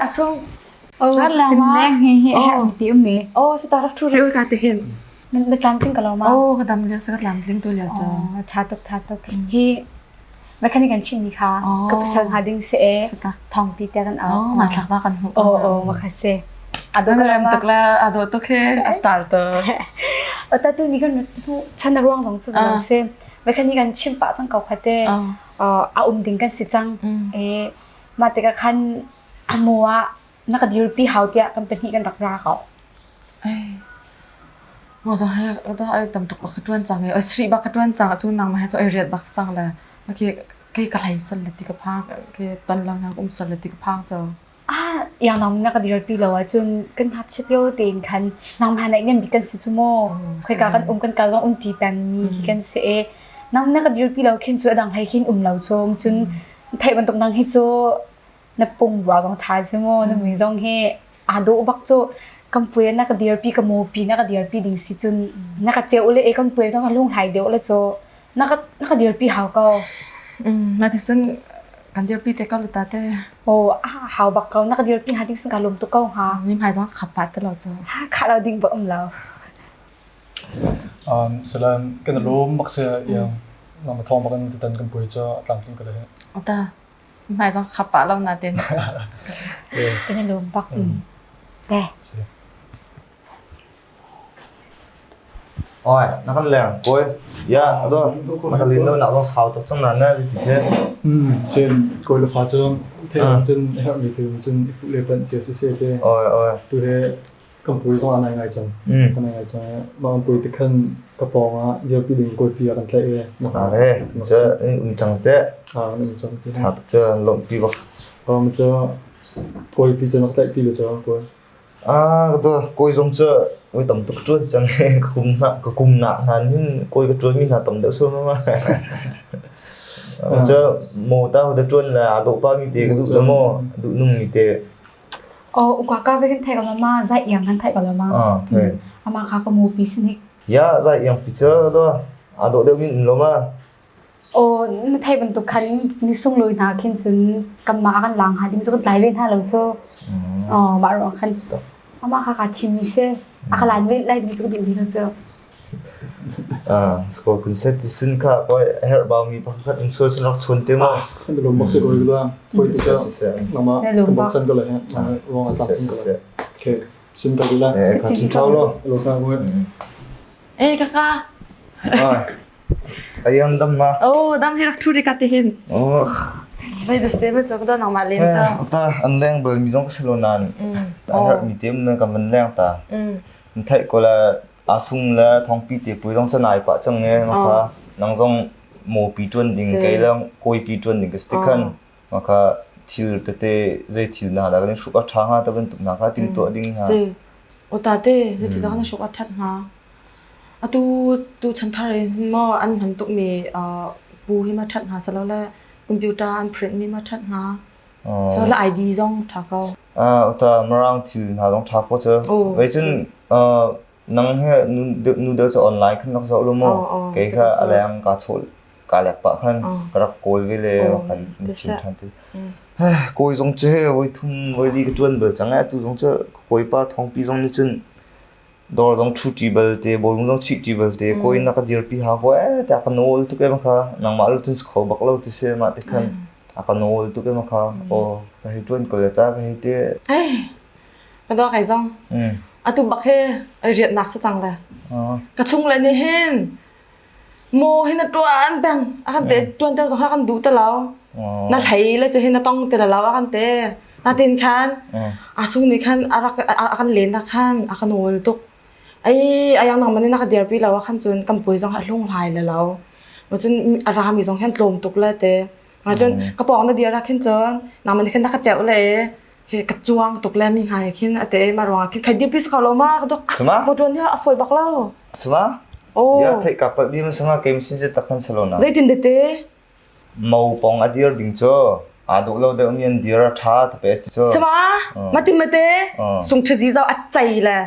Asung. Oh, leng hi hi herh mi ti um mi. Oh, sa tarak thu re ka te hin. Na tlamtling ka lo ma? Oh, ka dam lio sa ka tlamtling tu lio cho. Oh, tha tuk tha tuk. Hi mechanic kan chim mi kha ka pasal hnga ding se e thong pi te kan au. Oh, ma thlak za kan hu. Oh, oh, ma kha se. Ado ka ram tuk la ado tuk he a style to. Ata tu ni kan chan ruang zong chu lo se. Mechanic kan chim pa chang ko khate. A um ding kan si chang. E ma te ka khan amu ah na ka dirpi hau tiah kan pahnih kan rak ra ko. Mo zong he do ai tam tuk bak ka tuan cang i sri bak ka tuan cang atu nang ma he cu ai riat bak sang le ke ke ka hlei sol le ti ka phang ke ton lo na um sol le ti ka phang cho. Ah yang nang na ka dirpi lo ahcun kan ngakchiat lio tein khan nangmah naih ngan bik kan si cu mu. Khoika kan um kan kal zong um ti peng mi khi kan si i nang na ka dirpi lo khin cu a dang hlei khin um lo chung cun theih bantuk nang hi cu na pung rua zong ṭha cu mu na mui zong hi aa dawh bak cu kan puai na ka dirpi ka mawpi na ka dirpi ding si cun na ka ceuh le e kan puai zong a lunghlai deuh le cu na ka na ka dirpi hau ko. Ma ti sun kan dirpi te ko le ta te. Oh hau bak ko na ka dirpi hnga ding sun ka lum tuk ko hnga. Mi hmai zong khap pa te lo cu. Ha kha lo ding ba um lo. Salam kan lum bak se yang nama thong bakan titan kan pui cho tlamtling ka le. Ota hmai zong khap pah lo natin. Kan i lawm bak. Te. Oi, na kan leng koi. Ya, ado na kan lin lo nak zong sau tuk cang na na ti se. Sen koi le fa cun the cun herh mi tu cun i fuh le panh cia si se te. Oi, oi. Tu he Kan pui zong a nai ngai cang. Ka nai ngai cang. Mah kan pui te khan ka pawng ah dirpi ding kawipi a kan tlaih i. Are, cu um cang te. Ah, um cang te. Tha tuk cu lawmhpi bak. Um cu kawipi cu nak tlaihpi le cu kawi. Ah, ka kawi zong cu kawi tam tuk ṭuan cang ka kum na ka kum na hna hin kawi ka ṭuan mi hna tam deuh suam ma. Cu mo ta ho da ṭuan la a dawh pa mi te ka duh la mo duh nung mi te. Aw ukaka ve kan theih ko lo ma zai iang kan theih ko lo ma. Ah, thei. Ama kha ka mupi sinik. Ya, zai iang pi che do. A dawh deuh min lo ma. Aw na theih bantuk khan ni sunglawi hna khin cun kanmah kan lang ha ding cu kan tlai ve hna lo cu. Aw mah ruang khan ama kha ka thim mi si. A ka lan ve lai ding cu ka duh ve lo cu. Sko kun se ti sun kha koi herh bau mi pakhat in sual sun rak chun te mo. Kan lum bak se koi la koi ti cha nama kan bak san ko la he wong a tam ko la. Okay. Sun ta la. Eh ka chun chau lo. Lo ka koi. Eh kaka. Ayang dam ma. Oh dam hi rak thu ri ka ti hin. Oh. Zei da se ma chok da nang ma len cha. Ta an leng bal mi zong ka selo nan. An herh mi tem na kan van leng ta. Theih ko la Asung le thongpi te pui zong canai pah cang e maka nang zong mawpi ṭuan ding kei le kawipi ṭuan ding ka si tikhan maka thil tete zei thil na la kan hruk a ṭha hnga ta bantuk hna kha timtuah ding hna. Si. O tate zei dah na hruk a ṭhat hnga? Atu tu chanthar in maw an hman tuk mi pu hi ma ṭhat hnga salo le computer an print mi ma ṭhat hnga? So le ID zong ṭha ko. Uta Mirang thil hna zong ṭha ko cu. Wei cun nang he nu deuh cu online khan rak zoh lu mu. Kei kha a leng ka chawl ka lek pah khan ka rak kawl ve le khan chim ṭhan ti. Kawi zong cu he voi thum voi li ka ṭuan bal cang eh tu zong cu kawipa thongpi zong nih cun dawr zong ṭhu ṭi bal te bawlung zong chih ṭi bal te kawi na ka dirpi ha ko eh tiah ka nawl tuk em kha nangmah lu cun si kho bak lo ti si mah ti khan a ka nawl tuk em kha aw ka hei ṭuan ko le ta ka hei ti Ei ka dawh kai zong atu bak he riatnak sa cang le ka chung le nih hin maw hi na ṭuan peng a kan te ṭuan ter zong ha kan duh te lo na hlei le cu hi na tong te lo a kan te natin khan a sung nih khan a rak a kan len na khan a ka nawl tuk ai ayang nang manin na ka dirpi lo a khan cun kan pui zong a hlung hlai le lo ma cun a rami zong hian tlawm tuk le te ma cun ka pawng na dir ah khin cun nang man khin na ka cheu le khi ka cuang tuk le mi ngai khin ate ma ruang khin khai dirpi sa lo ma ka dok Suma? mo tuan hi a foi bak lo Suma? Oh. Ya theih ka palh bi ma sanga kem sin se takhan salona. Zeitin dete? Mo pong a dir ding cu aa dawh lo deuh mi an dir a ṭha tape ti cu. Sama? Mati mate? Sung ṭhazi zau a cei le.